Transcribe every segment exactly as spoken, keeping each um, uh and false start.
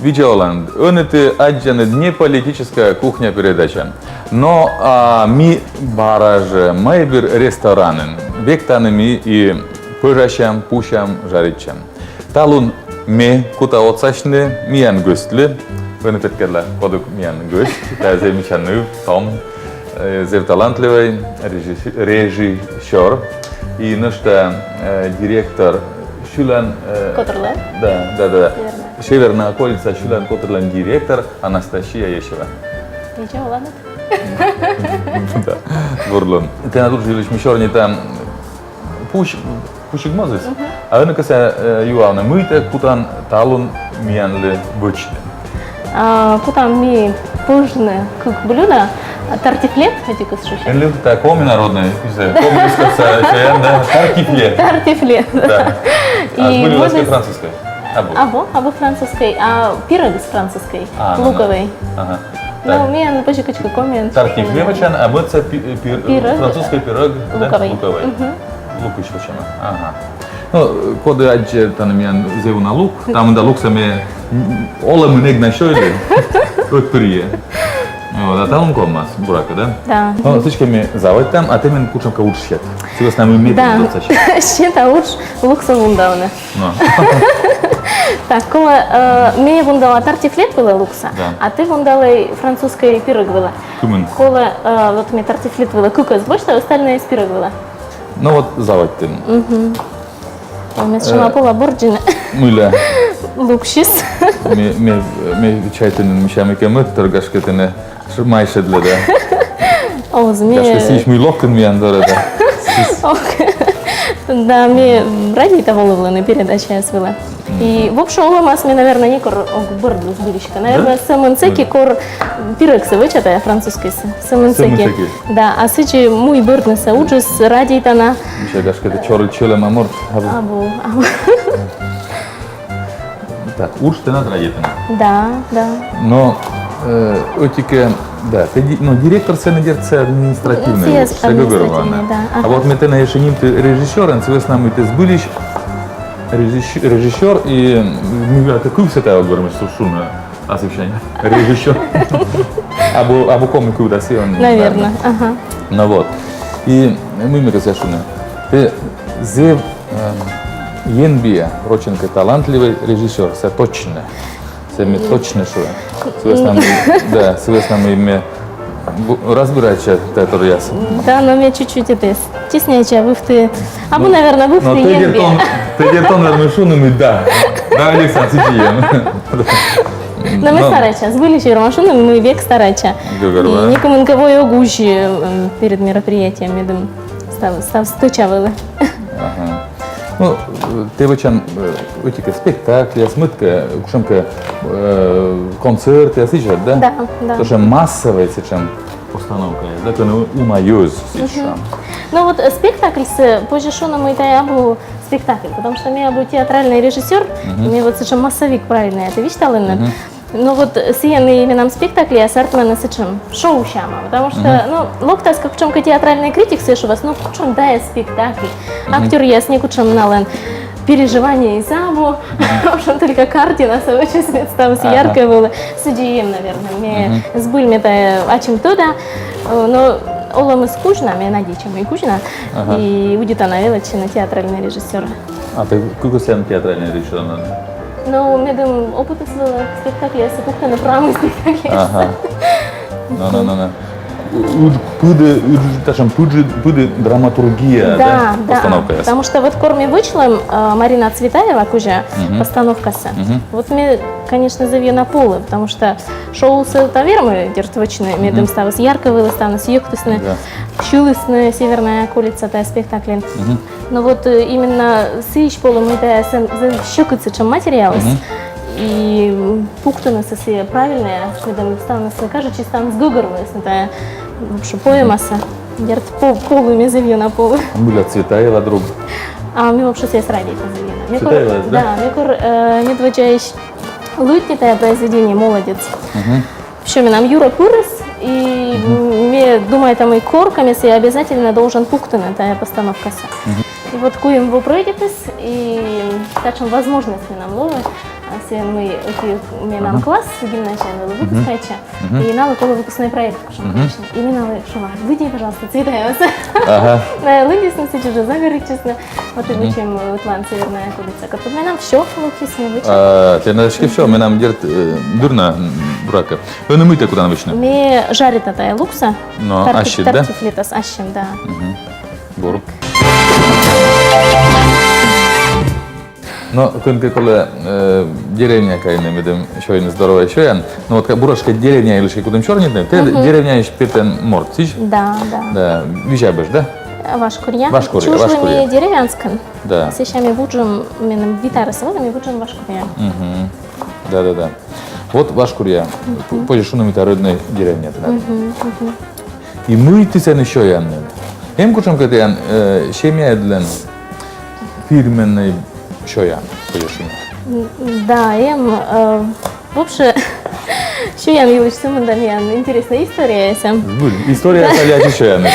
Видза оланныд, ӧні ті аддзанныд «Неполитическая кухня» передача. Но а ми бара жӧ майбыр ресторанын. Век тані ми и пӧжасям, пусям, жаритчам. Талун ме кута отсасьны миян гӧсьтлы. Ӧні петкӧдла, кодкӧ миян гӧсьт. Тайӧ зэв мича ныв, том, э, зэв талантливый режисс-, режиссёр. И нӧшта, э, директор сьылан, э, котырла? Да, да, да, да. Северная. «Северная околица» сьылан котырлӧн директор Анастасия Есева. Видза оланныд. Да, бур лун. Тэнад удж йылысь ми сёрнитам пусь-, пусйӧ мӧзыс. Мгм. А ӧні кӧсъя, э, юавны, мый тэ кутан талун миянлы вӧчны. А, кутам ми пӧжны кык блюдо. Тартифлет, ӧтикыс шусьӧ. Эн лыддьы, тайӧ коми народнӧй, кыдз, коми языкса, да? Тартифлет. Тартифлет. Да. А и збыль вылас кӧ французскӧй? Абу. Абу, абу французскӧй, а пирӧгыс французскӧй, а, ну, ну, луковӧй. Ага. Ну, так. Миян пӧжӧ кыдзкӧ комиӧн. Тартифлет вӧчан, а мӧдсӧ пи-, пи-, пирӧг. Французскӧй пирӧг, да? Луковӧй. Луковӧй. Мгм. Лукысь вӧчӧма. Ага. Ну, коді аддзӧ тані миян зэв уна лук, та мында луксӧ ме, м, олӧмын эг на сёйлы, ӧтпырйӧ. Вот, а талун ковмас, буракӧ, да? Да. Ну, сідзкӧ, ми заводитам, а тэ мен кутшӧмкӧ удж сет. Сы вӧсна мый ме... Да. Сета удж луксӧ вундавны. Ну. Так, колӧ, э, ме вундала тартифлет вылӧ луксӧ, да, а тэ вундалӧй французскӧй пирӧг вылӧ. Кымын? Колӧ, э, вот ме тартифлет вылӧ кыкӧс босьта, остальнӧйӧс пирӧг вылӧ. Ну вот, заводитім. Мгм. Ме сэтшӧма, э, пола бӧрддзыны. Мыйла? Луксьыс. Ме, ме, ме чайтӧны, мися, мыйкӧ мӧдтор, гашкӧ, тэнӧ ш-, майшӧдлӧ, да? Оз ме. Гашкӧ, сыысь мый локтін миян дорӧ, да? Ок. Да, ме радейта волывлыны передачаяс вылӧ. И вообще олӧмас ме, наверно, некор ог бӧрдны збыльысь кӧ. Наверно, да? Сӧмын сэки, кор пирӧгсӧ вӧча тайӧ французскӧйсӧ. Сӧмын сэки. Сӧмын сэки. Да, а сідзи мый бӧрднысӧ уджыс радейтана. Мися, гашкӧ, тэ чорыд сьӧлӧма морт. Абу. Абу, абу. Так, удж тэнад радейтана. Да, да. Но, э, ӧтикӧ, да, тэ ди-, но директор сцены, дерт, сійӧ административнӧй, ну, сійӧ административнӧй, да. Ага. А вот ме тэнӧ ещӧ нимті режиссёрӧн, сы вӧсна мый тэ збыльысь режисс-, режиссёр, и, м, мый вылӧ тэ кывсӧ тайӧ гӧрмӧ шуны, асывсянь. Режиссёр. Абу, абу коми кыв да сійӧ он, наверно, наверно. Ага. Ну вот. И мый ме кӧсъя шуны. Тэ зэв, э, енбиа, рочӧн кӧ, талантливый режиссёр, сійӧ точно. Сійӧ ме точно шуа. Сы вӧсна мый, да, сы вӧсна мый ме бу-, разбирайтча тайӧ торъясын. Да, но ме чуть-чуть этӧс стесняйтча вывті. Абу, наверно, вывті енбиа. Но тэ дерт он, тэ дерт он вермы шуны, мый да. Да, Александр, сідзи эм. Но ме старайтча, збыльысь верма шуны, мый век старайтча. Гӧгӧрвоа. И некымын кӧ вой ог узь, э, перед мероприятием, медым став, став стӧча вӧлі. Ага. Ну, э, тэ вӧчан, э, ӧтикӧ спектакльяс, мыйкӧ, кутшӧмкӧ, э, концертъяс, сідз жӧ, да? Да, да. Тоже массовӧй сэтшӧм постановкаяс, да, кӧні уна йӧз сэтшӧм. Ну вот, э, спектакльсӧ позьӧ шуны, мый тайӧ абу спектакль, потому что ме абу театральнӧй режиссёр, ме вот сэтшӧм массовик, правильнӧ тэ висьталін. Но вот сійӧн и менам спектакльяс артмӧны сэтшӧм шоу сяма, потому что, ну, локтас кутшӧмкӧ театральнӧй критик, сійӧ шуас, ну, кутшӧм тайӧ спектакль, актёръяс некутшӧм налӧн переживание эз абу, в общем, только картинасӧ вӧчасны, ставыс яркӧ вӧлі. Сідзи эм, наверно, ме збыль ме тайӧ ачым тӧда, э, но олӧмыс кузьна, ме надейтча, мый кузьна, и удитана велӧдчыны театральнӧй режиссёрӧ. А тэ кыдз кӧсъян театральнӧй режиссёрӧн? Ну, медым опытыс вӧлі, спектакльяссӧ пуктыны, прямӧй спектакльяссӧ. Ага. Ну, ну, ну, ну. Ыджыд пыді, ыджыд татшӧм пыді, пыді драматургия, да? Да, да. Постановкаяс. Потому что вот кор ме вӧчлі, э, Марина Цветаева кузя постановкасӧ. Вот ме, конечно, зэв ёна полі, потому что шоусӧ та вермӧ, дерт, вӧчны, медым ставыс яркӧ вӧлі, ставныс йӧктісны, сьылісны «Северная околица» тайӧ спектакльын. Но вот, э, именно сыысь полі, мый тайӧ сэ-, сэ-, сьӧкыд сэтшӧм материалыс. И, м, пуктыны сійӧс правильнӧя, медым ставныс кажитчис, ставныс гӧгӧрвоисны тайӧ, вообще, поэмасӧ. Дерт, по-, полі, ме зэв ёна полі. А мыйла Цветаева друг? А ме вообще сійӧс радейта зэв ёна. Ме кор, Цветаеваӧс, да? Да, ме кор, э, медводдзаысь лыдди тайӧ произведение «Молодец». Всё, менам юрӧ пырис, и ме думайта, мый коркӧ ме сійӧс обязательно должен пуктыны тайӧ постановкасӧ. И вот куим во пройдитіс, и татшӧм возможность менам лои, а, Сэ мый ӧти менам класс гимназияын вӧлі выпускайтчӧ. И налы колӧ выпускнӧй проект кутшӧмкӧ. И ми налы шуам: лыдди, пожалуйста, Цветаевасӧ. Лыддисны, сідз жӧ загӧритчисны. Вот и вӧчим ӧтлаын «Северная курица». Кор менам всё локтіс, ми вӧчим. А, тэ на эськӧ всё, менам, дерт, э, дыр на, м, буракӧ. Ӧні мый тэ кутан вӧчны? Ме жарита тайӧ луксӧ. Но, ассьыд, да? Тартыфлетас ассьым, да. Бур. Но кӧнкӧ колӧ, э, деревняӧ кайны, медым сёйны здоровӧй сёян. Но вот ка-, буракӧ, деревня йылысь кӧ кутам сёрнитны, тэ деревняысь петан морт, сідз? Да, да. Да, Визябӧж, да? Вашкуръя. Вашкуръя, Вашкуръя. Чужлі ми Деревянскын. Да. Сэсся ми вуджим, менам вит арӧс вылӧ ми вуджим Вашкуръя. Да, да, да. Вот Вашкуръя. Позьӧ шуны, мый тайӧ роднӧй деревня тэнад. И мый ті сэні сёянныд? Эм кутшӧмкӧ тіян, э, семьяыдлӧн фирменнӧй сёян, позьӧ шуны? М, да, эм, э, вообще, сёян йылысь сӧмын да миян интереснӧй историяыс эм. Збыль, историяыс али ачыс сёяныс?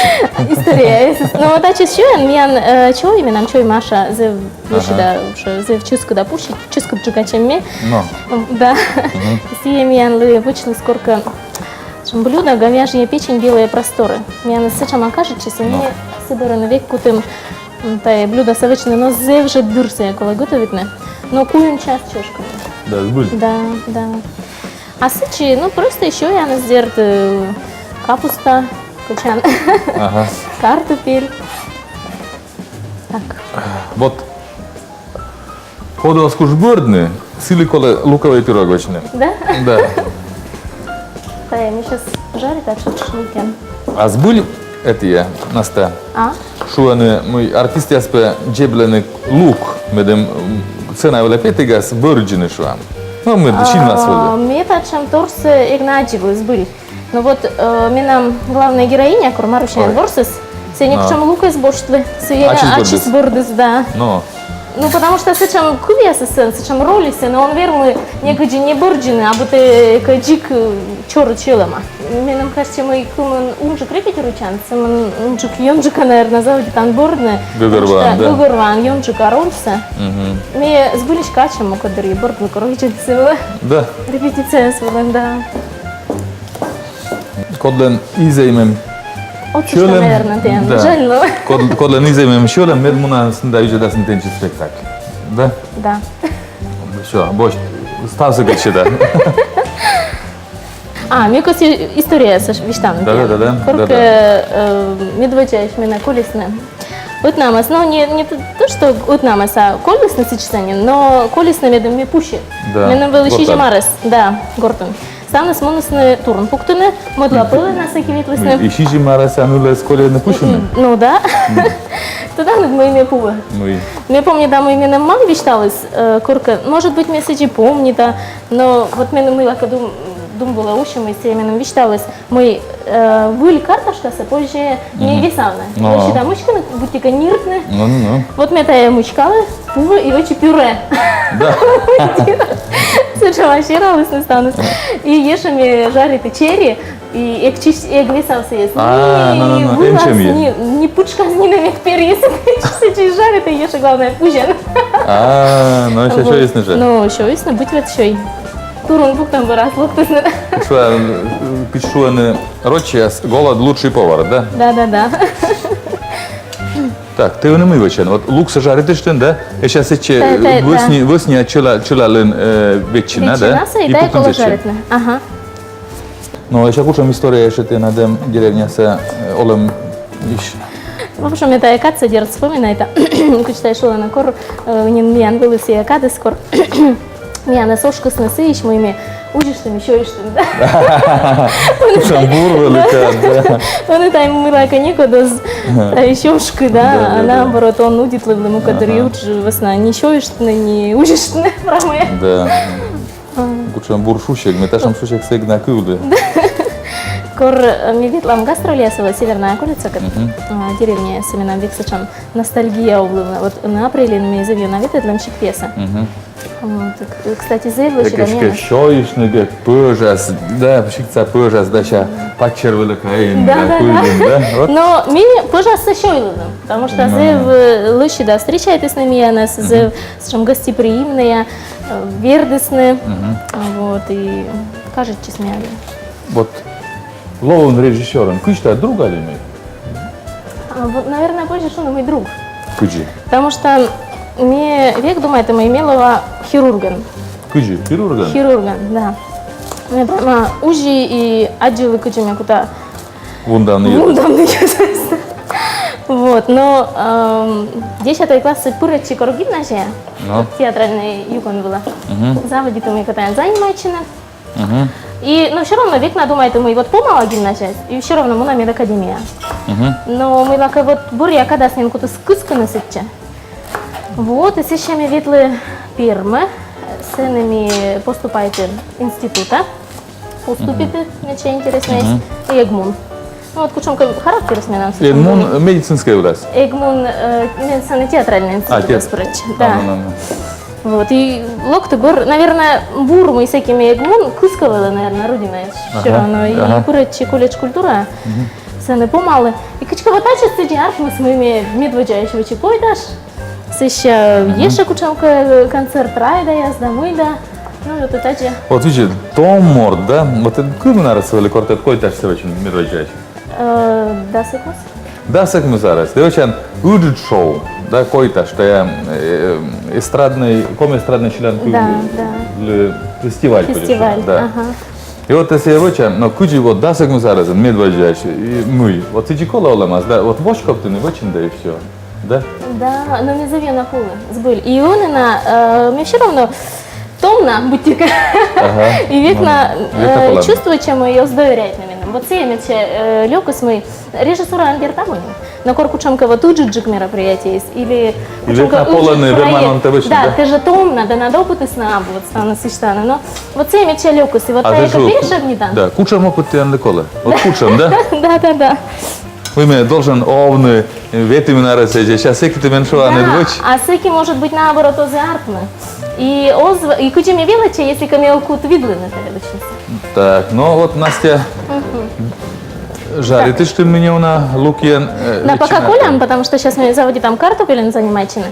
Историяыс. Но вот ачыс сёян миян, э, чой, менам чой Маша, зэв вӧчӧ да, вообще, зэв чӧскыда пуксьӧ, чӧскыдджык, ачым ме. Но. М, да. Сійӧ миянлы вӧчліс коркӧ сэтшӧм блюдо: говяжья печень, белые просторы. Миянлы сэтшӧма кажитчис, и ми сы бӧрын век кутім, м, тайӧ блюдосӧ вӧчны, но зэв жӧ дыр сійӧ колӧ готовитны. Но куим час чошкӧ. Да, збыль. Да, да. А сэтчӧ, ну, просто ещё я на дерт, э, капуста, кӧчан. Ага. Картопель. Так. Вот. Коді оз куж бӧрдны, сылы колӧ луковый пирог вӧчны. Да? Да. Тайӧ ми сейчас жарита чуть шникен. А збыль этійӧ, Настя? А? Шуӧны, мый артистъяс пӧ дзеблӧны лук, медым, м, сцена вылӧ петігас бӧрддзыны, шуам. Но мед синмас вӧлі. Ме татшӧмторсӧ эг на аддзывлы, збыль. Ну вот, э, менам главная героиня, кор Марусяӧн ворсіс, сійӧ некутшӧм лук эз боштлы, сійӧ ачыс бӧрдіс, да. Но. Ну, потому что сэтшӧм кывъясыс, сэтшӧм рольыс, но он вермы некыдзи не бӧрддзыны, а будто кӧ дзик, э, чорыд сьӧлӧма. Меным кажитчӧ, мый кымын унджык репетируйтчан, сымын унджык, ёнджыка, наверно, заводитан бӧрдны. Гӧгӧрвоан, да. Гӧгӧрвоан ёнджыка рольсӧ. Ме збыльысь кӧ ачым мукӧд дырйи бӧрдны, кор видзӧда сы вылӧ. Да. Репетицияяс вылын, да. Кодлӧн изэймӧм сьӧлӧм, наверно, тіян. Да. Жаль, но. Код-, кодлӧн изэймӧм сьӧлӧм, мед мунасны да видзӧдасны тэнсьыд спектакль. Да? Да. Всё, босьт, ставсӧ кӧтчӧ да. А, ме кӧсъя историясӧ висьтавны. Да, да, да, да. Коркӧ, э, медводдзаысь менӧ колисны ӧтнамӧс. Но не, не то, то, что ӧтнамӧс, а колисны сэтчӧ нин, но колисны, медым ме пуси. Да. Меным вӧлі сизим арӧс, да, гортын. Ставныс мунісны турун пуктыны, мӧдлапӧлӧнас ветлісны. И сизим арӧсӧн ылӧс колисны пусьыны? Ну да. Тӧданныд, мый ме пуа? Мый? Ме помнита, мый меным мам висьталіс, э, коркӧ, может быть, ме сідзи помнита, но вот меным мыйлакӧ дум-, дум вылӧ уси, мый сійӧ меным висьталіс, мый, э, выль картошкасӧ позьӧ не весавны. Но. Вӧчӧ да мычкыны, быттьӧкӧ ниртны. Ну, ну, ну. Вот ме тайӧ мычкала, пуа и вӧчи пюре. Да. Сэтшӧма сералісны ставныс. И ещӧ ме жарита чери, и эг чись-, эг весав сійӧс. А, ни, ну, ну, ни, ну, вылас, ни, ни пытшкас, ни нинӧм эг перйы. Сэтчӧ жарита, и ещӧ, главное, пузян. А, но ещӧ сёйисны жӧ. Но сёйисны, быть вот сёй. Турун пуктӧм бӧрас локтісны. Шуа, э, кыдз шуӧны рочьяс: голод — лучший повар, да? Да, да, да. Так, тэ ӧні мый вӧчан? Вот луксӧ жаритыштін, да? Эсся сэтчӧ, э, вӧсни, вӧсни чӧла-, чӧлалін, э, виччыны, да? Виччыны, и тайӧ колӧ жаритны. Ага. Но эсся кутшӧм история эшшӧ тэнад эм деревняса, э, олӧмысь? В общем, ме тайӧ кадсӧ, дерт, вспоминайта. Кыдз тайӧ шуӧны, кор, э, нин миян вӧлі сійӧ кадыс, кор миянӧс ошкисны сыысь, мый ми узьыштім и сёйыштім, да. Кутшӧм бур вӧлі кад, да. Ӧні тайӧ мыйлакӧ некод оз, тайӧ ещё ошкы, да. Да, да, да. А наоборот, он удитлывлӧ мукӧддырйи удж вӧсна ни сёйыштны, ни узьыштны, прамӧя. Да. Кутшӧм бур шусьӧг, ме татшӧм шусьӧгсӧ эг на кывлы. Кор, э, ми ветлам гастрольясӧ Северная околицакӧд, а, деревняясӧ, менам век сэтшӧм ностальгия овлывлӧ. Вот ӧні апрельын ми зэв ёна ветлӧдлім сиктъясӧ. Вот, э, кстати, зэв лӧсьыда миянӧс. Сёйыштны пӧжас, да, сиктса пӧжас, да, сэсся паччӧр вылӧ кайны, да, да, да. Вот. Но ми пӧжассӧ сёйлыны, потому что зэв, э, лӧсьыда встречайтісны миянӧс, зэв сэтшӧм гостеприимнӧя, э, вердісны. Вот, и кажитчис миянлы. Вот лоан режиссёрӧн кыдз, тайӧ друг али мый? А, вот, наверное, позьӧ шуны, мый друг. Кыдзи? Потому что ме век думайті, мый ме лоа хирургӧн. Кыдзи, хирургӧн? Хирургӧн, да. Ме прямо узьи и аддзылі, кыдзи ме кута вундавны йӧзӧс. Вундавны йӧзӧс. Вот, но, эм, дзесятой классӧ пырӧдчи кор гимназияӧ, театральнӧй юкӧн вылӧ. Заводиті мыйкӧ тайӧн занимайтчыны. И, но всё равно век на думайті, мый вот помала гимназияӧ, и всё равно муна медакадемияӧ. Но мыйлакӧ вот бӧръя кадас нин кутіс кыскыны сэтчӧ. Вот, и сэсся ме ветлі Пермӧ, сэні ме поступайті институтӧ, поступиті, медся интереснӧйыс, ЭГМУН. Ну вот кутшӧмкӧ характерыс менам сэтшӧм. ЭГМУН медицинскӧй вылас? ЭГМУН, э, ме сэні театральнӧй институтас пырӧдчи, да. Вот, и локті бӧр, наверное, бур, мый сэки ме ЭГМУН кыскӧ вӧлі, наверное, родинаӧс. Всё равно и пырӧдчи колледж культураӧ, сэні помалі. И кыдзкӧ вот ачыс сідзи артмис, мый ме медводдзаысь вӧчи «Койташ». Сэсся ещӧ кутшӧмкӧ концерт райдаяс да мый да. Ну, вот тадзи. Вот видзӧд, том морт, да? Вот кымын арӧс вӧлі, кор тэ «Койташсӧ» вӧчин медводдзаысь? Э, дас ӧкмыс. Дас ӧкмыс арӧс. Тэ вӧчан ыджыд шоу, да, «Койташ», тайӧ, э, эстраднӧй, коми эстраднӧй сьыланкывлы фестиваль. Фестиваль, да. Ага. И вот тэ сійӧ вӧчан, но кыдзи вот дас ӧкмыс арӧсӧн медводдзаысь, и мый? Вот сідзи колӧ олӧмас, да? Вот воськовтыны вӧчин да и всё. Да? Да, но ме зэв ёна колі, збыль. И ӧні на, э, ме всё равно том на быттьӧкӧ. Ага. И век на, э, чувствуйтчӧ, мый оз доверяйтны меным. Вот сійӧ медся, э, лёкыс, мый режиссураын, дерт, абу нин. Но кор кутшӧмкӧ вот ыджыдджык мероприятиеыс или кутшӧмкӧ ыджыд проект. Да, тэ жӧ том на, да, на опытыс на абу, вот ставныс ыштаны. Но вот сійӧ медся лёкыс, и вот тайӧ кӧ перешагнитан. Да, кутшӧм опыт тіянлы колӧ? Вот кутшӧм, да? Да, да, да. Ме должен овны, э, ветымын арӧсӧдз, сэсся сэки тэ мен шуан: «Ӧд вӧч». А сэки, может быть, наоборот, оз артмы. И оз, и кыдзи ме велӧдча, если кӧ ме ог кут видлыны тайӧ вӧчнысӧ. Так, ну вот, Настя, жаритыштім ми неуна лукъян, э, да, пока колям, потому что сейчас ми заводитам картопельӧн занимайтчыны.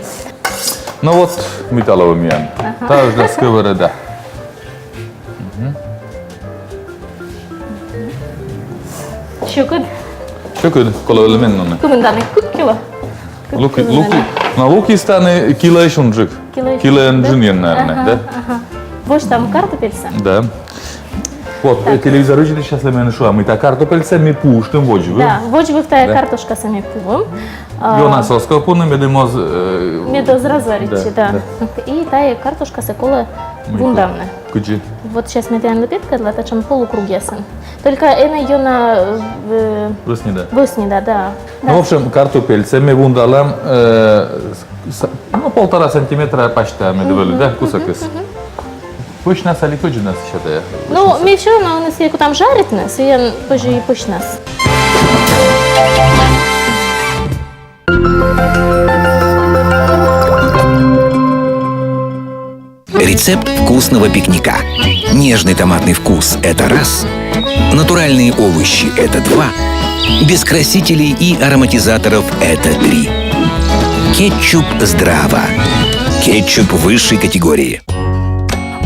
Ну вот, мый талун миян. Ага. Тадз да сковорода. Сьӧкыд. Сьӧкыд, колӧ вӧлі меннуны. Кымын тані, кык кило? Лук, лук, на лукыс тані килоысь унджык. Килоысь унджык, да? Килоӧн джынйӧн, наверное, да? Ага. Восьтам картопельсӧ. Да. Вот, э, телевизор видзӧдысьяслы ме шуа, мый тайӧ картопельсӧ ми пуыштім водзвыв. Да, водзвыв тайӧ картошкасӧ ми пуим. А, ёнасӧ оз ков пуны, медым оз, э, мед оз разваритчы, да. И тайӧ картошкасӧ колӧ вундавны. Кыдзи? Вот сейчас ме тіянлы петкӧдла, татшӧм полукругъясӧн. Только энӧ ёна, э, вӧснида. Вӧснида, да. Ну, в общем, картопельсӧ ми вундалам, э, с-, с-, ну, полтора сантиметра пасьта мед вӧлі, да, кусӧкыс. Пӧсьнас али кӧдзынас сэтчӧ? Ну, ми всё равно сійӧ кутам жаритны, сійӧн позьӧ и пӧсьнас. Рецепт вкусного пикника. Нежный томатный вкус — это раз. Натуральные овощи — это два. Без красителей и ароматизаторов — это три. Кетчуп Здрава. Кетчуп высшей категории.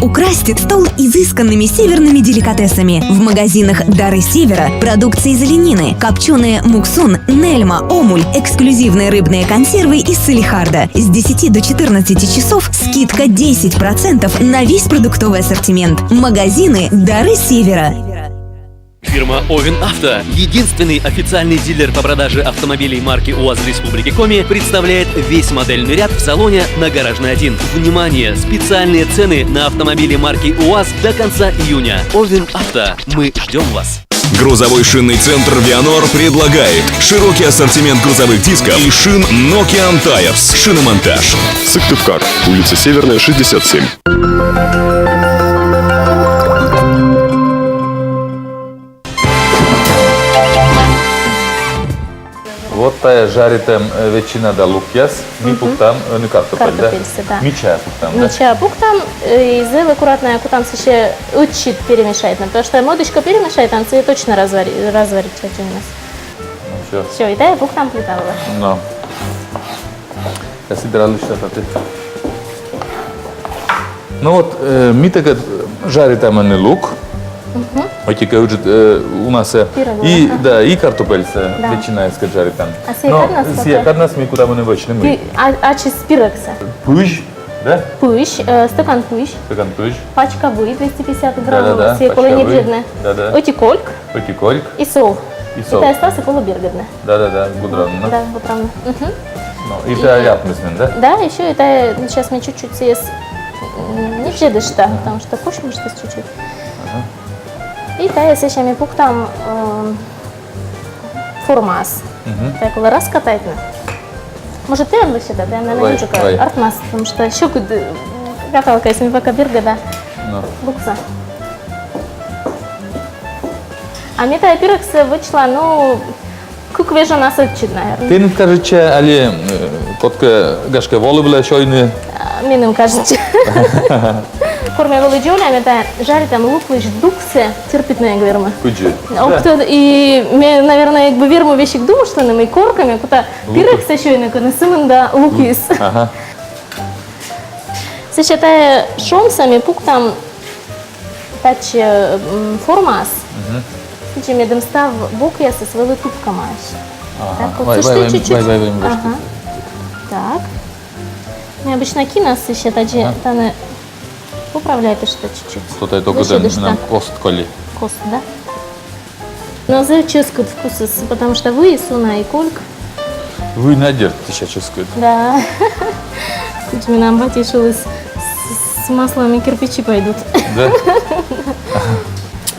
Украсьте стол изысканными северными деликатесами. В магазинах «Дары Севера» продукция из оленины, копченые муксун, нельма, омуль, эксклюзивные рыбные консервы из салехарда. С десяти до четырнадцати часов скидка десять процентов на весь продуктовый ассортимент. Магазины «Дары Севера». Фирма Овен Авто, единственный официальный дилер по продаже автомобилей марки УАЗ в Республике Коми, представляет весь модельный ряд в салоне на Гаражной один. Внимание! Специальные цены на автомобили марки УАЗ до конца июня. Овен Авто. Мы ждем вас. Грузовой шинный центр «Вианор» предлагает широкий ассортимент грузовых дисков и шин Nokian Tires. Шиномонтаж. Сыктывкар, улица Северная, шестьдесят семь. Тая жаритам, э, ветчина да лукъяс, ми пуктам, э, ӧні картопель, да? Картопельсӧ, да. Мича пуктам, да? Мича пуктам, э, и зэв аккуратнӧя кутам сэсся ӧтчыд перемешайтны, потому что мӧдысь кӧ перемешайтан, сійӧ точно развари-, разваритчӧ дзоньнас. Ну, всё. Всё, и тая пуктам плита вылӧ. Но. Я собиралась что-то. Ну вот, э, ми тайӧ жаритам ӧні лук. Мгм. Ӧти-кӧ ыджыд, э, унасӧ. Пирӧглы, и, ага. Да, и картопельсӧ, да. Ветчинаыскӧд жаритам. А сійӧ каднас, сійӧ каднас ми кутам ӧні вӧчны мый? Пи-, а, ачыс пирӧгсӧ. Пызь, да? Пызь, э, стӧкан пызь. Стӧкан пызь. Пачка вый, двести пятьдесят грамм, да, да, да, сійӧ колӧ неджйӧдны. Да, да. Ӧти кольк. Ӧти кольк. И сов. И сов. И тайӧ ставсӧ колӧ бергӧдны. Да, да, да, гудравны. Да, гудравны. Мгм. Ну, и тайӧ ляпнас нин, да? Да, ещё и тайӧ, ну, сейчас ми чуть-чуть сійӧс, м, неджйӧдышта, потому что косьмыштас чуть-чуть. Ага. И тайӧ сэсся ми пуктам, эм, формаас. Мгм. Тайӧ колӧ раскатайтны. Может, тэ ӧні лӧсьӧдат, тэ ӧні, вай, нинджыка, вай. Артмас, потому что сьӧкыд, э, каталкаяс, ми пока бергӧдам. Ну. Луксӧ. А ме тайӧ пирӧгсӧ вӧчла, ну, кык вежонас ӧтчыд, наверно. Тэныд кажитчӧ, али, э, кодкӧ, гашкӧ, волывлӧ сёйны? А, меным кажитчӧ. Кор ме вӧлі дзоля, ме тайӧ жаритӧм луклысь дуксӧ терпитны эг вермы. Кыдзи? Ог тӧд, и ме, наверно, эг бы вермы весиг думыштлыны, мый коркӧ ме кута пирӧгсӧ сёйны, кӧні сымында лукыс. Ага. Сэсся тайӧ шомсӧ ми пуктам татчӧ, м, формаас. Мгм. Сідзи, медым став бокъясыс вӧлі тупкӧмаӧсь. Ага. Так, вот, вай, сышті вай, чуть-чуть. Вай, вай, вай, вай. Ага. Так. Ну, обычно кинас сэсся тадзи, ага, тані поправляйтышта чуть-чуть. Что-то это куда нам кост коли. Кост, да? Но зэв чӧскыд вкусыс, потому что выйыс уна и кольк. Вый на дерт сэсся чӧскыд. Да. Кыдз менам батьӧ шуліс, с, с маслом и кирпичи пойдут. Да.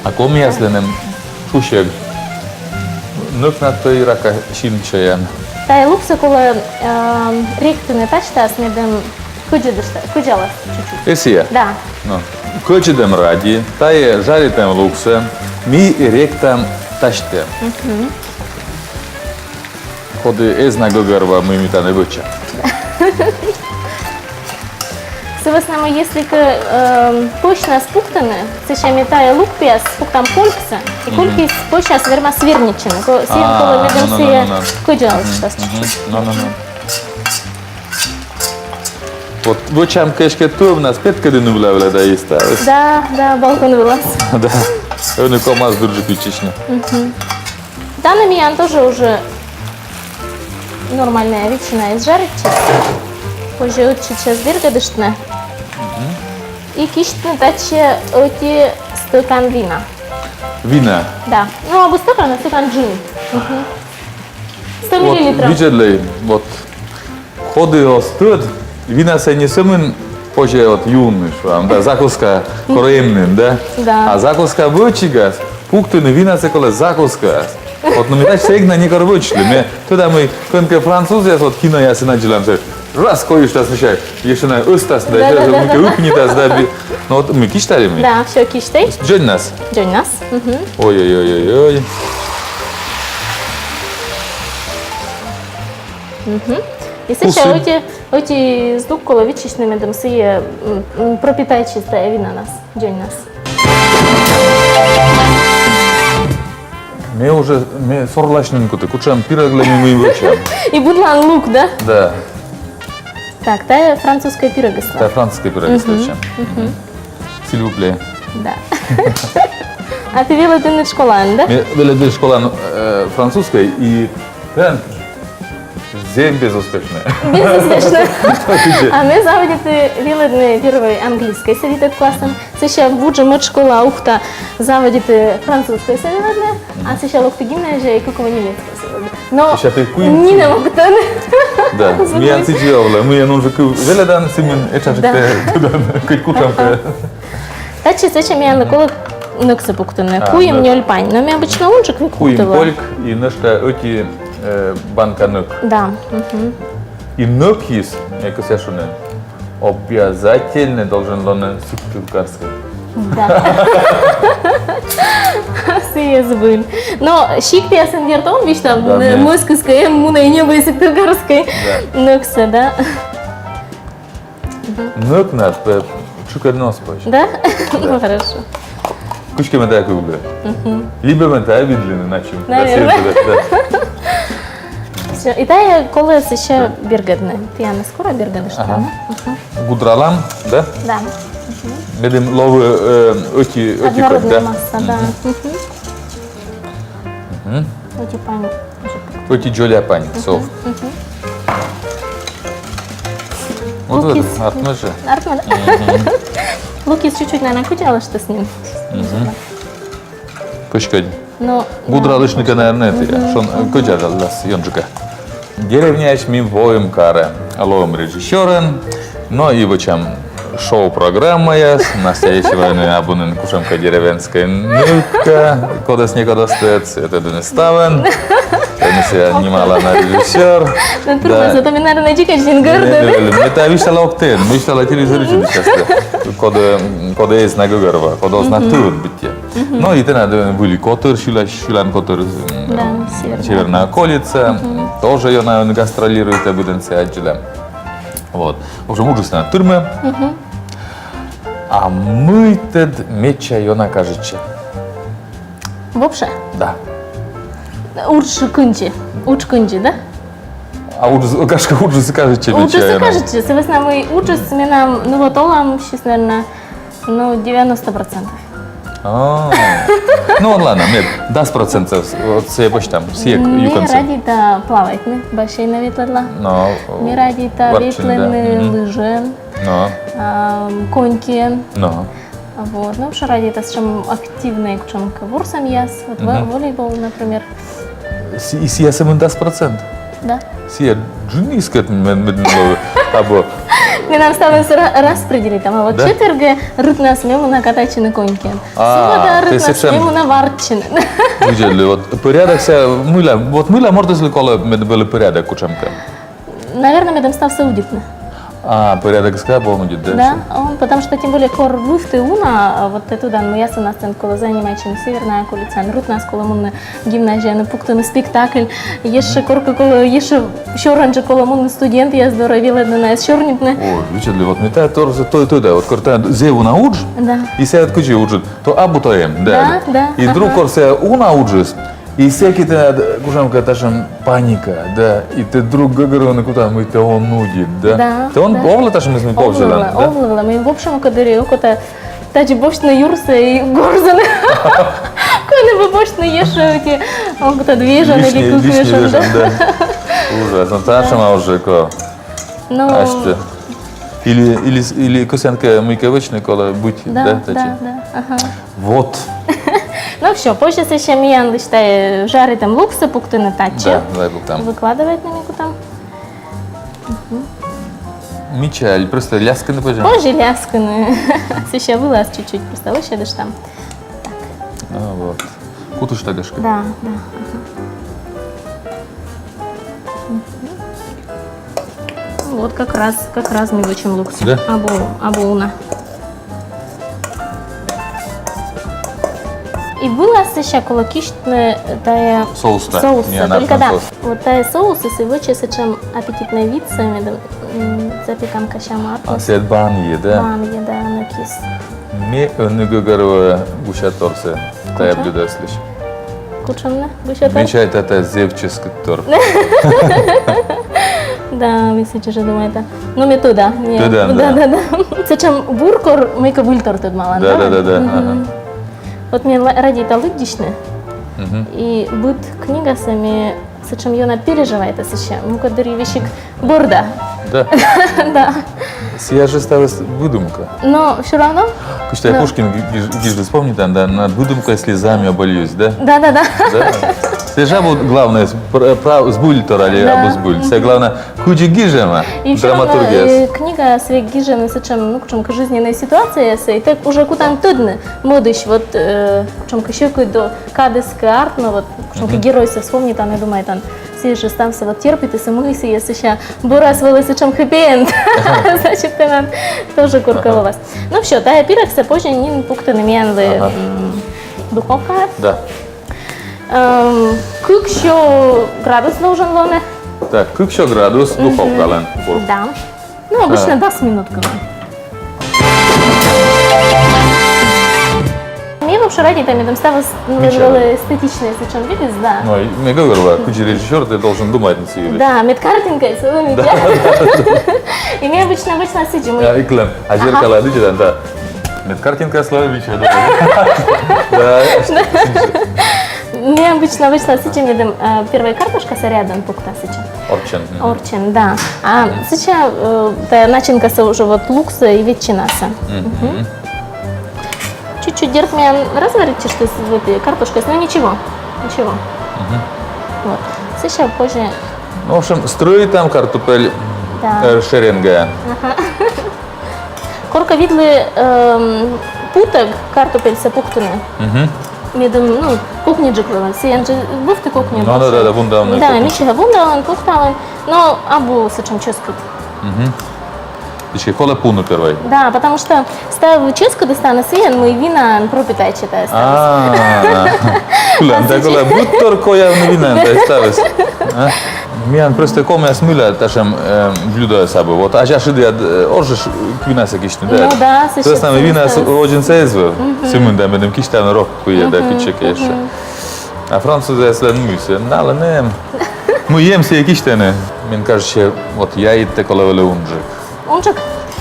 А комияслӧн эм шусьӧг: нӧкнад пӧ и рака син чаян. Тайӧ луксӧ колӧ, эм, ректыны тасьтаас, медым кӧдзӧдыштас, кӧдзалас чуть-чуть. Эсійӧ? Да. Ну, кӧдзӧдӧм ради тайӧ жаритӧм луксӧ ми ректам тасьтӧ. Мгм. Коді эз на гӧгӧрво, мый ми тані вӧчам. Сы вӧсна мый, если кӧ, эм, пӧсьнас пуктыны, сэсся ми тайӧ лукпиас пуктам кольксӧ, и колькыс пӧсяс вермас вернитчыны. Ко-, сійӧн колӧ, медым сійӧ кӧдзалыштас. Мгм. Но, но, но. Вот вӧчам кӧ эськӧ тӧвнас, петкӧдны вылас вӧлі да и ставыс. Да, да, балкон вылас. Да. Ӧні ковмас дырджык виччысьны. Мгм. Тані миян тоже уже нормальнӧя ветчинаыс жаритчис. Позьӧ ӧтчыд час бергӧдыштны. Мгм. И кисьтны татчӧ ӧти стӧкан вина. Вина? Да. Ну, абу стӧкан, а стӧкан джын. Мгм. Сто миллилитров. Вот, видзӧдлӧй, вот. Коді оз тӧд, винасӧ не сӧмын позьӧ вот юны, шуам, да, закуска кор эм нин, да? Да. А закуска вӧчигас пуктыны винасӧ колӧ закускаас. Вот, ну, ме тадз эг на некор вӧчлы. Ме тӧда, мый кӧнкӧ французъяс, вот, киноясын аддзылам, сійӧ раз койыштас, мися, ещӧ на ӧзтас, да, да, ещӧ да, да, мыйкӧ, да, ыпнитас, да, би-, ну, вот ми кисьталім. Да, всё, кисьтӧй. Дзоньнас. Дзоньнас. Мгм. Ой-ой-ой-ой-ой. Мгм. И сэсся ӧти, ӧти здук колӧ виччысьны, медым сійӧ, м, м, пропитайтчис тайӧ винанас, дзоньнас. Ме уже, ме сорласьны кута, кутшӧм пирӧглӧн ми мый вӧчам. И быдлаын лук, да? Да. Так, тайӧ французскӧй пирӧгыс. Тайӧ французскӧй пирӧгыс. Мгм, вӧчам. Мгм. Сильвупле. Да. А тэ велӧдін школаын, да? Ме велӧді школаын, э, французскӧй и прям зэв безуспешнӧ. Безуспешнӧ. А ме заводиті велӧдны первой английскӧйсӧ витӧд классын. Сэсся вуджӧ мӧд школа Ухта, заводиті французскӧйсӧ велӧдны, а сэсся локті гимназияӧ и кык во немецкӧйсӧ велӧдны. Но нинӧм ог тӧд. Да, миян сідзи овлӧ, мый нин жӧ кыв велӧдан, сымын этша жӧ тӧдан, кыдз кутшӧмкӧ. Татчӧ сэсся миянлы колӧ нӧксӧ пуктыны. А, куим-нёль пань. Но ми обычно унджык век пуктам. Куим кольк и нӧшта ӧти, э, банка нӧк. Да. Мгм. И нӧкйыс, э, кӧсъя шуны, обязательно должен лоны сыктывкарскӧй. Да. Сійӧ збыль. Но сиктъясын, дерт, он висьтав, да, м, мӧс кыскӧ эм мунӧ ньӧбӧй Сыктывкарскӧй. Да. Нӧксӧ, да. Нӧкнад, э, чукӧртны оз позь. Да? Да. Ну, хорошо. Кыськӧ ме тайӧ кывлі. Мгм. Либӧ ме тайӧ видлыны начым. Наверное. Да, да. Всё. И тайӧ колӧ сэсся бергӧдны. Тіянӧс кора бергӧдыштны. Ага. Мгм. Гудралам, да? Да. Мгм. Медым лои, э, ӧти, ӧти кӧть, да? Однородная масса, да. Мгм. Мгм. Ӧти пань. Ӧти дзоля пань соов. Мгм. Вот, вот, артмӧ жӧ. Артмӧ, да? Мгм. Лукис чуть-чуть, наверное, кыдзалыштіс нин. Мгм. Кыськӧ. Но гудралыштны кӧ, наверное, это, мгм, шуам, э, кыдзалас ёнджыка. Деревняысь ми воим карӧ. Лоим режиссёрӧн, но и вӧчам шоу-программаяс, Настя Есева нин абу нин кутшӧмкӧ деревенскӧй нывка, кодӧс некод оз тӧд, это дінӧ ставӧн. Тайӧ сійӧ нимала на режиссёр. Ну, да. Зато ме, наверное, дзикӧдз нин гӧрдӧ. Ме тайӧ висьтала ог тӧд, ме висьтала телевизорысь дышӧдчыны. Коді, коді эз на гӧгӧрво, коді оз на тӧд быттьӧ. Мгм. Ну, и тэнад вӧлі котыр, сьыла-, сьылан котыр, м, да, «Северная околица». Мгм. Тоже ёна гастролирует, и быдӧнсӧ аддзыла. Вот. В общем, уджыс тэнад тырмӧ. Мгм. А мый тэд медся ёна кажитчӧ? Вообще? Да. Удж кындзи. Удж кындзи, да? А уджыс, гашкӧ, уджыс кажитчӧ медся ёна. Уджыс кажитчӧ, сы вӧсна мый уджыс менам, ну вот, оламысь, наверное, ну, девяносто процентов. А. Ну, ладно, мед дас процентов, вот, сійӧ босьтам, сійӧ юкӧнсӧ. Ме радейта плавайтны, бассейнӧ ветлӧдла. Но, ме радейта ветлыны лыжиӧн. Но. А, конькиӧн. Но. Вот, ну, вообще радейта сэтшӧм активнӧй кутшӧмкӧ ворсӧмъяс. Вот во-, волейбол, например. Си-, сійӧ сӧмын дас процент? Да. Сійӧ джын йӧзкӧд мед-, мед-, мед-, абу. Менам ставныс ра-, распределитӧма. Вот четвергӧ рытнас ме муна катайтчыны конькиӧн. А, суббота рытнас ме муна вартчыны. Видзӧдлы, вот порядок сійӧ мыйла, вот мыйла мортыслы колӧ, мед вӧлі порядок кутшӧмкӧ. Наверное, медым ставсӧ удитны. А, порядок кӧ абу удит, да? Да, он, потому что тем более кор вывті уна, а, вот тэ тӧдан, мый асывнас тэныд колӧ занимайтчыны «Северная околицаӧн», рытнас колӧ мунны гимназияын, пуктыны спектакль, ещӧ коркӧ колӧ, ещӧ сёрӧн жӧ колӧ мунны студентъяс дорӧ, велӧдны найӧс сёрнитны. О, видзӧдлы, вот ме тайӧ тоже тӧда, вот кор тайӧ зэв уна удж, да, и сійӧ кыдзи уджыд, то абу тайӧ эм, да. Да, да, и друг, ага, кор сійӧ уна уджыс, и сэки тэнад кутшӧмкӧ татшӧм паника, да, и тэ друг гӧгӧрвоан кутан, мый тэ он удит, да? Да, да. Тэ он овлӧ татшӧмыс, мый повзьӧдлан, да? Овлӧ, овлӧ, мый, в общем, кодыр и окота тадзи босьтны юрсӧ и горзыны. Кӧні бы босьтны ещӧ ӧти, окота вежон или кык вежон, да. Ужас, но татшӧма уже кӧ. Ну. Асьтӧ. Или, или, или кӧсъян кӧ мыйкӧ вӧчны, колӧ быть, да, да, тадзи? Да, да, ага. Вот. Ну всё, позьӧ сэсся миянлысь тайӧ жаритӧм луксӧ пуктыны татчӧ. Да, давай пуктам. Выкладывайтны ми кутам. Мича, или просто ляскыны позьӧ? Позьӧ ляскыны. Сэсся вылас чуть-чуть просто лӧсьӧдыштам. Так. А, вот. Кутышта, гашкӧ? Да, да. Ага. Вот как раз, как раз ми вӧчим луксӧ. Да? Абу, абу уна. И вылас сэсся колӧ кисьтны тайӧ соустӧ. Соустӧ. Только да, вот тайӧ соусыс и вӧчӧ сэтшӧм аппетитнӧй видсӧ, медым, м, запеканка сяма артмис. А, сэтшӧм банъя, да? Банъя, да, нӧкйис. Ме ӧні гӧгӧрвоа гусяторсӧ тайӧ блюдоыслысь. Кутшӧм на гусятор? Ме чайта, тайӧ зэв чӧскыдтор. Да, ме сідзи жӧ думайта. Но ме тӧда. Тӧдан, да. Да, да, да. Сэтшӧм бур, кор мыйкӧ выльтор тӧдмалан, да? Да, да, да, да. Мгм. Ага. Вот ме ла-, радейта лыддьысьны. Мгм. И быд книгасӧ ме сэтшӧм ёна переживайта сэсся. Мукӧддырйи весиг бӧрда. Да. Да. Сійӧ жӧ ставыс выдумка. Но всё равно. Кыдз тайӧ Пушкин ги-, гиж-, гижліс, помнитан, да, над выдумкой слезами обольюсь, да? Да, да, да. Да. Сійӧ жӧ абу главнӧй, пр-, прав-, збыльтор али абу збыль. Сійӧ главнӧй, кыдзи гижӧма, драматургияыс. И всё равно, э, книгасӧ гижӧны сэтшӧм, ну, кутшӧмкӧ жизненнӧй ситуацияяссӧ, и тэ уже кутан тӧдны, мӧдысь, вот, э, кутшӧмкӧ сьӧкыд, кадыс кӧ артмӧ, вот, кутшӧмкӧ геройсӧ вспомнитан и думайтан, сійӧ жӧ ставсӧ вот терпитіс, и мый сійӧ сэсся бӧрас вӧлі сэтшӧм хэппи-энд. Значит, тэнад тоже коркӧ лоас. Ну всё, тайӧ пирӧгсӧ позьӧ нин пуктыны миянлы, м, Духовка. Да. Эм, кык сё градус должен лоны. Так, кык сё градус духовкалӧн. Да. Ну, обычно дас минут кӧ. Ми вообще радейта, медым ставыс, ну, Мича. Вӧлі эстетичнӧй сэтшӧм видіс, да. Но и ме гӧгӧрвоа, кыдзи режиссёр, ты должен думать на сійӧс. Да, мед картинка, слово мича. И ми обычно, обычно сідзи. Я, и кылем. А зеркало видишь, да? Мед картинка, слово мича, да. Да. Ми обычно, обычно сідзи, медым, э, первой картошкасӧ рядӧн пукта сідзи. Орччӧн. Мгм. Орччӧн, да. А сідзи, э, тая начинкасӧ уже вот луксӧ и ветчинасӧ. Мгм. Чуть-чуть, дерт, миян разваритчыштіс вот и картошкасӧ, но ничего, ничего. Вот. Сідзи позже. Ну, в общем, стрӧитам картупель Да. э, шеренгӧ. Коркӧ видлі, эм, путӧг картупельсӧ пуктыны. Мгм. Медым, ну, кокниджык вӧлі. Сійӧн жӧ вывті кокни. Ну, да, да, да, вундавны. Да, мича вундавны, пуктавны. Но абу сэтшӧм чӧскыд. Мгм. Тшӧтш колӧ пуны первой. Да, потому что став чӧскыдыс тані сійӧн, мый винаӧн пропитайтчӧ тайӧ ставыс. А, кылем, да, кылем, быттьӧ коявны винаӧн тайӧ ставыс. А? Миян просто комияс мыйла татшӧм, э, блюдояс абу. Вот азьяс шыдъяд, э, оз жӧ винасӧ кисьтны, да? Ну да, сэтшӧм. Сӧмын винас водзынсӧ эз вӧв. Сӧмын да, медым кисьтавны рок кыйӧ да кытчӧкӧ ещӧ. А французъяслӧн мыйсӧ, налӧн эм. Мый эм, сійӧ кисьтӧны. Мен кажитчӧ, вот яйыд тай колӧ вӧлі унджык. Унджык?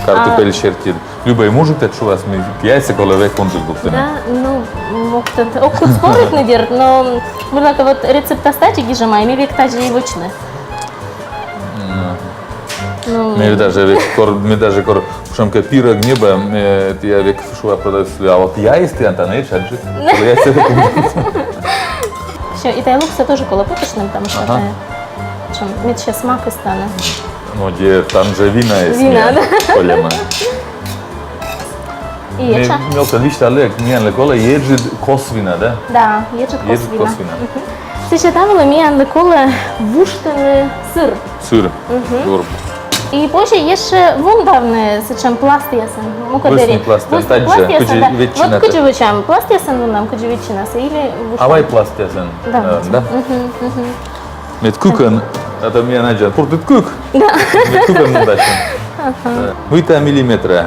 Картупель серти. Любӧй мужик тадз шуас, мый яйсӧ колӧ век унджык пуктыны. Да, ну, мог тӧд. Ог кут споритны, дерт, но мыйлакӧ вот рецептас тадзи гижӧма, и ме век тадзи и вӧчны. Ну. Ну. Ме даже век кор, ме даже кор, кутшӧмкӧ пирог ньӧбам, э, тая век шуа продавцлы, а вот яйыс тіян тані этшаджык. Яйсӧ век унджык. Всё, и тая луксӧ тоже колӧ пуксьыны, потому что тая, в общем, мед сійӧ смакыс тані. Ну, дерт, там жӧ винаыс. Вина, да. Кольӧма. И этша. Ме мӧвпан висьталі, миянлы колӧ еджыд кос вина, да? Да, еджыд кос вина. Еджыд кос вина. Сідзи, тая вӧлі миянлы колӧ вуштыны сыр. Сыр. Дурб. И позже ещӧ вундавны сэтшӧм пластъясӧн. Мукӧд эри. Вӧсни пластъясӧн. Вӧсни Тадзи, пластъясӧн, кыдзи да. ветчина. Вот кыдзи вӧчам пластъясӧн вунам, кыдзи ветчинасӧн или вуштам. Авай пластъясӧн. Да. Э, да? Мгм, мгм. Мед кыкӧн, а то миян аддзан, пуртыд кык. Да. Мед кыкӧн вундасям. Ага. Мыйта миллиметра.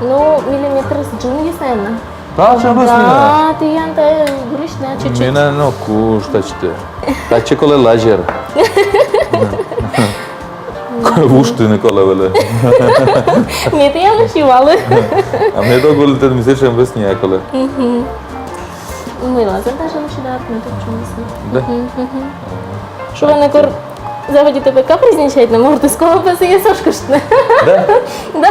Ну, миллиметр с джиньыс, наверное. Татшӧм вӧсни на. Да, тіян тая гырысь на чуть-чуть. Менам нӧ куж татчӧ. Татчӧ колӧ лазер. Вуштыны колӧ вӧлі. Ме тіянлысь юалі. А ме ог вӧлі тӧд, мый сэтшӧм вӧсни на колӧ. Мыйла зэв даже лучше, да, ме тӧдчи, мый сійӧ. Да? Шуӧны, кор заводитӧ капризничайтны, мортыс колӧ пӧ сійӧс ошкыштны. Да? Да.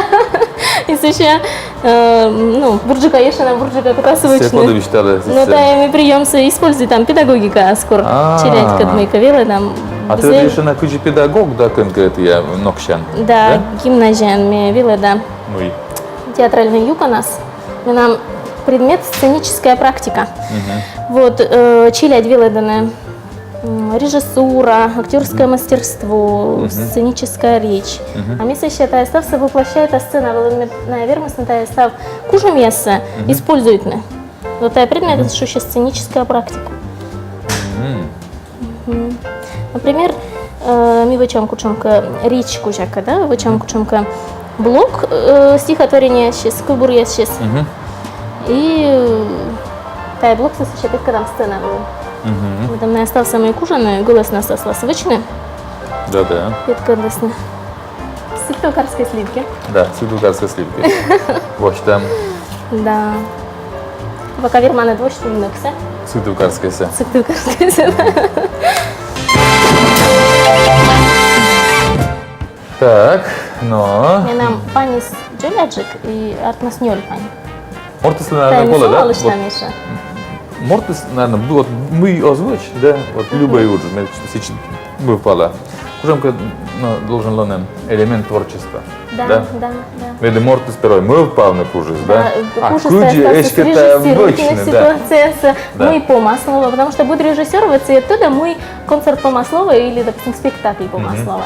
И сэтшӧм, э, ну, бурджыка ещӧ на бурджыка кутас вӧчны. Сійӧ подивитчӧ, да. Но тая ми приёмсӧ используйтам педагогикаас, кор челядькӧд мыйкӧ велӧдам. А тэ ещӧ на кыдзи педагог, да, конкретно я ноксян. Да, гимназияын ме велӧда. Мый? Театральнӧй юкӧнас. Менам предмет — сценическая практика. Вот, э, челядь велӧдӧны, м, режиссура, актёрское мастерство, сценическая речь. А ме сэсся тая ставсӧ воплощайта сцена вылын, мед найӧ вермисны тая став кужӧмъяссӧ используйтны. Вот тая предметыс шусьӧ сценическая практика. Например, э, ми вӧчам кутшӧмкӧ речь кузякӧ, да, вӧчам кутшӧмкӧ блок, э, стихотворениеяссьыс, кывбуръяссьыс. И, э, тая блоксӧ сэсся петкӧдам сцена вылын. Медым найӧ ставсӧ, мый кужӧны гӧлӧснас аслас вӧчны, Да, да. петкӧдлісны. Сыктывкарской сливки. Да, сыктывкарской сливки. Восьтам. Да. Пока верманныд восьтны нӧксӧ. Сыктывкарскӧйсӧ. Сыктывкарскӧйсӧ. Так, но. Менам паньыс дзоляджык и артмас нёль пань. Мортыслы, наверное, колӧ, да? Вот. Мортыс, наверное, вот мый оз вӧч, да, вот любӧй удж, мед сідз мӧвпала. Кутшӧмкӧ, ну, должен лоны элемент творчества. Да, да, да. Медым мортыс первой мӧвпавны кужис, да? А кужис кыдзи эськӧ тая вӧчны, да. Ситуациясӧ, мый помас лоӧ, потому что быд режиссёр вот сійӧ тӧдӧ, мый концерт помас лоӧ или, допустим, спектакль помас лоӧ.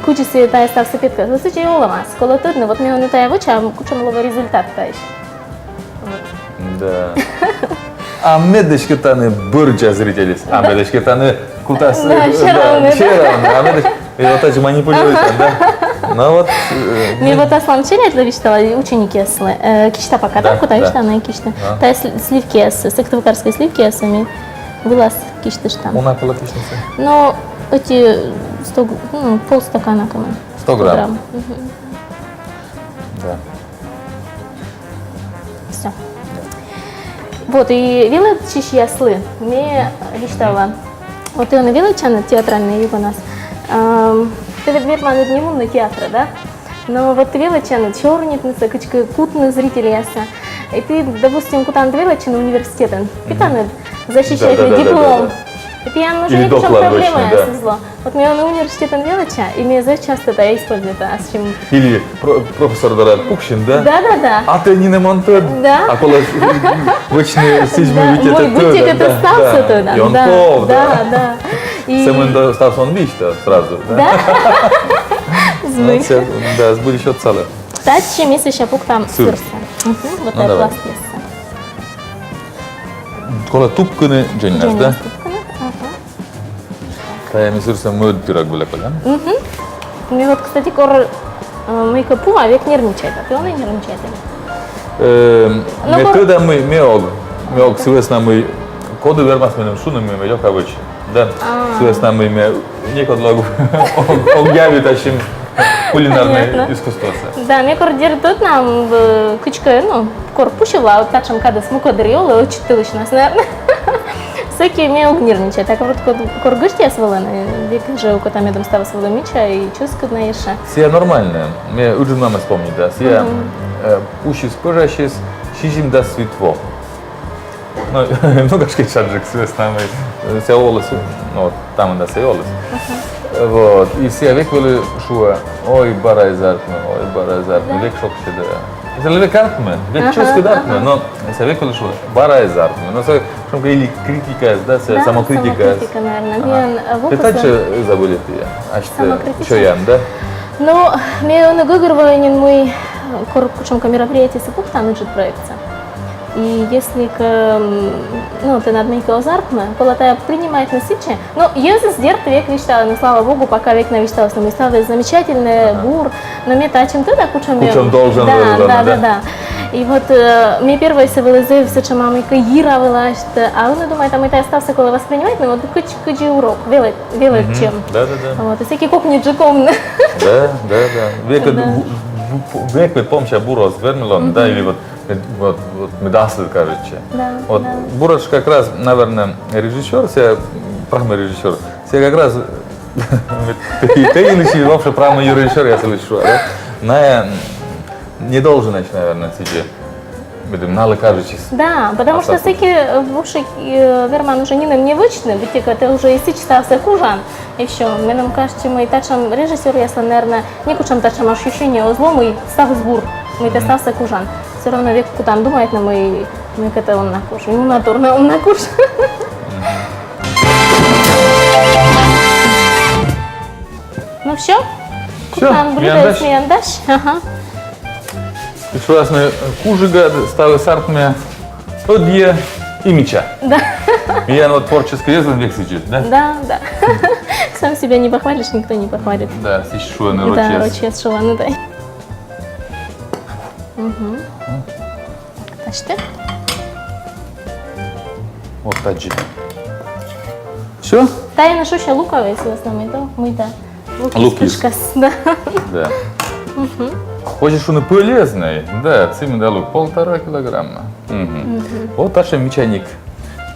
Кыдзи сійӧ тая ставсӧ петкӧдас. Вот сідзи и олӧмас. Колӧ тӧдны, вот ме ӧні тая вӧча, а кутшӧм лоӧ результат таысь. Вот. Да. А мед эськӧ тані бӧрддза зрительыс. А мед эськӧ тані кутас... Да, э, всё равно, да. Всё равно. А мед эськӧ... И вот так же манипулирует, да? Ну вот. Э, Ми вот аслам челядьлы висьтала, ученикъяслы. Э, кисьта пока, да, да, куда да. Висьтала, но кисьта. Да. Та сл- сливкияссӧ, сыктывкарскӧй сливкияссӧ ми вылас кисьтыштам. Уна колӧ кисьтны? Ну, эти сто г- ну, полстакана, по-моему. Сто грамм. Сто грамм. Мгм. Да. Всё. Вот, и велӧдчысьяслы ми висьтала. Вот ӧні велӧдчанныд театральнӧй юкӧнас. Ам, тэ ведь верман ӧд не мунны театрӧ, да? Но вот тэ велӧдчанныд сёрнитнысӧ, кыдзкӧ кутны зрительяссӧ. И тэ, допустим, кутан велӧдчыны университетын. Петан ӧд защищать... Да, да, да, да, диплом. Да, да. И тіян уже... Или некутшӧм доклад проблемаяс эз ло. Вот ме ӧні университетын велӧдча, и ме зэв часто тайӧ используйта, ас сим... Или про- профессор дорӧ пуксин, да? Да, да, да. А тэ нинӧм он тӧд. Да. А колӧ вӧчны сідз, мый быттьӧ тэ тӧдан. Да, мый быттьӧ тэ ставсӧ тӧдан. И он пов, да. Да, да. И сӧмын да ставсӧ он висьтав сразу, да? Да. Збыль. Да, збыльысь отсалӧ. Татчӧ ми сэсся пуктам сырсӧ. Мгм, вот это пластъяссӧ. Колӧ тупкыны дзоньнас, да? Дзоньнас тупкыны, ага. Тайӧ ми сырсӧ мӧд пирог вылӧ кольӧм. Мгм. Ми вот, кстати, кор, э, мыйкӧ пуа, век нервничайта. Тэ он нервничайт? Эм, ме тӧда, мый ме ог. Ме ог, сы вӧсна мый коді вермас меным шуны, мый ме лёка вӧчи. Да. А. Сы вӧсна мый ме некодлы ог, ог, ог яви татшӧм кулинарнӧй искусствосӧ. Да, ме кор дерт ӧтнам, э, кыдзкӧ, ну, кор пуси вӧлі, татшӧм кадыс мукӧддырйи олӧ, ӧтчыд тӧлысьнас, наверно. Сэки ме ог нервничай, так вот кор, кор гӧсьтъяс вӧліны, век жӧ окота, медым ставыс вӧлі мича и чӧскыд на ещӧ. Сія нормальнӧ, ме ыджыд мамӧс помнита, сія, э, пусис пӧжасьыс сизимдас вит во. Ну, ну, гашкӧ, тшаджык, сы вӧсна мый, э, сія оліс, ну, вот, та мында сія оліс. Вот, и сія век вӧлі шуӧ: «Ой, бара эз артмы, ой, бара эз артмы», век шогсьӧ да. Сія век артмӧ, век чӧскыд артмӧ, но сія век вӧлі шуӧ: «Бара эз артмы». Но сія, шуам, или критикаыс, да, сія самокритикаыс. Самокритика, наверно. Ага. Тэ татшӧм заболеть, асьтӧ сёян, да? Ну, ме ӧні гӧгӧрвои нин, мый кор кутшӧмкӧ мероприятиесӧ пуктан ыджыд проектсӧ. И если кӧ, м, ну, тэнад мыйкӧ оз артмы, колӧ тайӧ принимайтны сэтчӧ. Ну, йӧзыс, дерт, век висьталӧны, слава богу, пока век на висьталісны, мый ставыс замечательнӧ, бур, но ме татшӧм тӧда, кутшӧм ме... Кутшӧм должен вӧлі, да, да, да. И вот, э, ме первойсӧ вӧлі зэв сэтшӧма мыйкӧ йирӧ вӧлі асьтӧ, а ӧні думайта, мый тайӧ ставсӧ колӧ воспринимайтны вот кыдз, кыдзи урок, велӧ-, велӧдчӧм. Да, да, да. Вот, и сэки кокниджык овны. Да, да, да. Век ӧд бу-, бу-, век ӧд помся, бур оз вермы лоны, да, или вот Э, вот, вот, мед аслыд кажитчӧ. Да, вот, да. Буретш как раз, наверно, режиссёр, сія, прамӧй режиссёр, сія как раз, тэ, тэ йылысь вообще прамӧй режиссёръяс йылысь шуа, да? Найӧ, м, не должен ещё, наверно, сідзи, медым налы кажитчис. Да, потому что сэки, э, вообще, э, верман уже нинӧм не вӧчны, быттьӧкӧ тэ уже и сідз ставсӧ кужан. И всё, меным кажитчӧ, мый татшӧм режиссёръяслӧн, наверно, некутшӧм татшӧм ощущение оз ло, мый ставыс бур, мый тэ ставсӧ кужан. Всё равно век кутан думайтны, мый, мыйкӧ тэ он на куж, и уна тор на он на куж. Ну всё? Всё, кутан блюдоыс миян дась. Ага. Шуасны, кужигад ставыс артмӧ ӧдйӧ и мича. Да. Миян вот творческӧй йӧзлӧн век сідзи, да? Да, да. Сам себя не похвалишь, никто не похвалит. Да, сідз шуӧны рочьяс. Да, рочьяс шуӧны, да. Мгм. Тасьті. Вот тадзи. Всё? Тайӧ на шуся луковый, если в основном, да? Мыйта. Лук из. Лук из. Пышкас, да. Да. Мгм. Позьӧ шуны полезнӧй, да, сымда лук полтора килограмма. Мгм. Мгм. Вот татшӧм мичаник.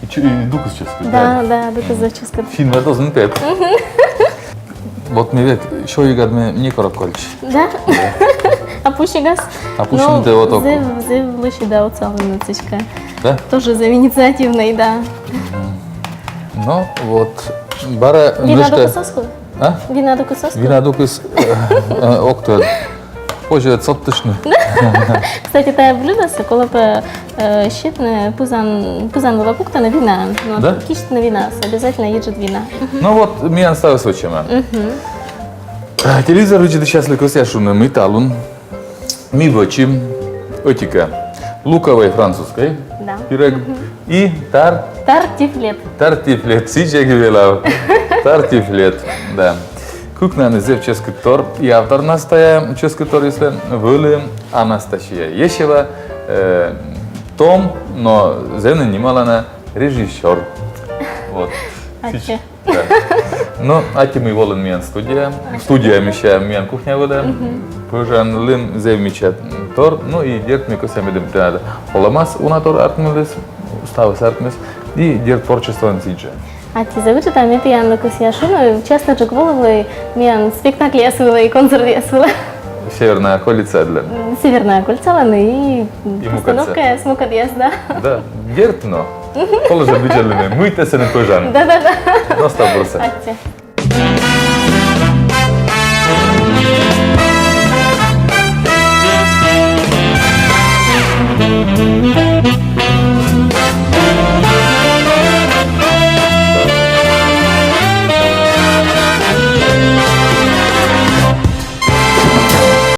И чу-, и дукыс чӧскыд, да? Да, да, дукыс чӧскыд. Синмад оз нин пет. Мгм. Вот ме век сёйигад ме некор ог кольччы. Да? Да. А пусигас? А пусин... Ну, тэ вот ог. Зэв, зэв лӧсьыда отсалін сэтчӧ. Да? Тоже зэв инициативнӧй, да. Мгм. Ну, вот. Бара... Вина нӧшта дукыс оз кув? А? Вина дукыс оз кув? Вина дукыс, э, э, ог тӧд. Позьӧ содтыштны. Кстати, тайӧ блюдосӧ колӧ пӧ, э, сетны пызан, пызан вылӧ пуктыны винаӧн. Ну, да? Кисьтны винаӧс, обязательно еджыд вина. Мгм. Ну вот, миян ставыс вӧчӧма. Мгм. Э, телевизор видзӧдысьяслы кӧсъя шуны, мый талун ми вӧчим ӧтикӧ луковӧй французскӧй пирӧг. Да. Мгм. И тар... Тар тифлет. Тар тифлет, сідз эг велав. Тар тифлет, да. Кыкнанныс зэв чӧскыдтор, и авторнас тайӧ чӧскыдторйыслӧн вӧлі Анастасия Есева, э, том, но зэв нин нималана режиссёр. Вот. Аттьӧ. Да. Но аттьӧ, мый волін миян студияӧ. Студияӧ, мися, миян кухня вылӧ. Пӧжанлім зэв мича тор. Ну и дерт, ми кӧсъям, медым тэнад олӧмас уна тор артмыліс, ставыс артмис. И дерт, творчествоын сідз жӧ. Аттьӧ зэв ыджыд. А ме тіянлы кӧсъя шуны, частӧджык волывлӧй миян спектакльяс вылӧ и концертъяс вылӧ. Северная околицалӧн. Северная околицалӧн и И мукӧдсӧ. Постановкаяс, мукӧдъяс, да. Да, дерт, но. Колӧ жӧ видзӧдлыны, мый тэ сэні пӧжан. Да, да, да. Носта бурсӧ. Аттьӧ.